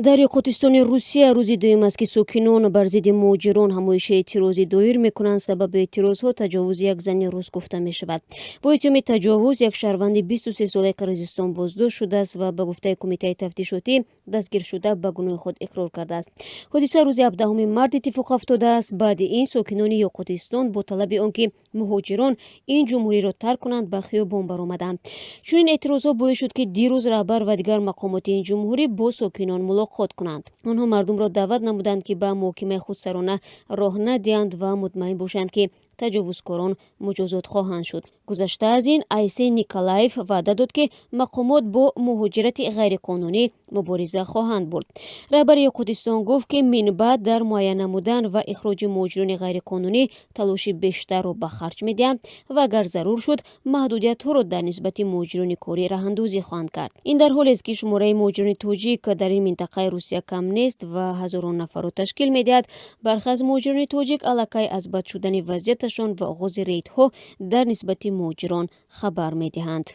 Дар Ёқутистони Русия рӯзи дуюм аст, ки сокинон бар зидди муҳоҷирон ҳамоиши эътирозӣ доир мекунанд. Сабаби эътирозҳо таҷовузи як зани рус гуфта мешавад. Бо иттиҳоми таҷовуз як шаҳрванди 23-солаи Қирғизистон боздошт шудааст ва ба гуфтаи кумитаи тафтишотӣ, дастгиршуда ба гуноҳи худ иқрор кардааст. Ҳодиса рӯзи 17 март иттифоқ афтодааст. Баъди ин сокинони Ёқутистон бо талаби он ки муҳоҷирон ин ҷумҳуриро тарк кунанд, ба хиёбон баромаданд. Чунин эътирозҳо боис шуд, ки дирӯз раҳбар ва дигар мақомоти ин ҷумҳурӣ бо сокинон мулоқот кунанд. Онҳо мардумро даъват намуданд, ки ба муҳокимаи худсарона роҳ надиҳанд ва мутмаин бошанд, ки таҷовузкорон муҷозот хоҳанд шуд. Гузашта аз ин, Айсен Николаев ваъда дод, ки мақомот бо муҳоҷирати ғайриқонунӣ мубориза хоҳанд бурд. Раҳбари Ёқутистон гуфт, ки минбаъд дар муайян намудан ва ихроҷи муҳоҷирони ғайриқонунӣ талоши бештарро ба харҷ медиҳанд ва агар зарур шуд, маҳдудиятҳоро дар нисбати муҳоҷирони корӣ раҳандозӣ хоҳанд кард. Ин дар ҳолест, ки шумораи муҳоҷирони тоҷик дар ин минтақаи Русия кам нест ва ҳазорон нафарро ташкил медиҳад. Бархе аз муҳоҷирони тоҷик аллакай аз бад шудани вазъияташон ва оғози рейдҳо дар нисбати муҳоҷирон хабар медиҳанд.